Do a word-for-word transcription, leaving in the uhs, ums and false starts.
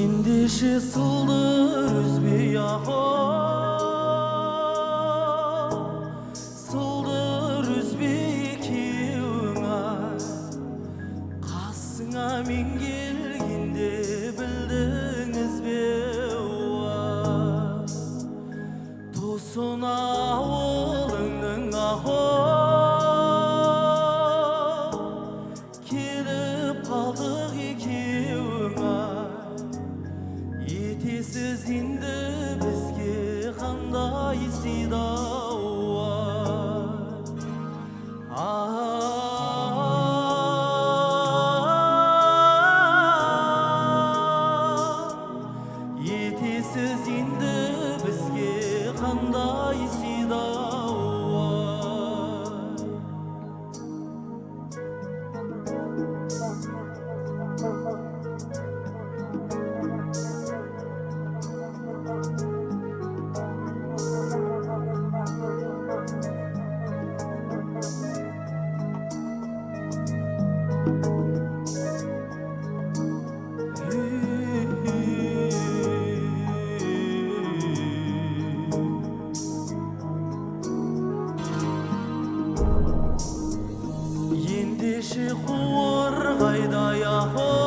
Ендеше сылдыр ӱзбей, ахо, сылдыр ӱзбей киліңер. Сыңа мин килгенде пілдіңіс пе, уа? Тосын аулыңнаң, ахо, киліп халдых ікӧңер. Итесіз инді піске хандай сыйда, уа? А, итесіз инді піске хандай сыйда, уа? Ендеше хор хайда, ахо,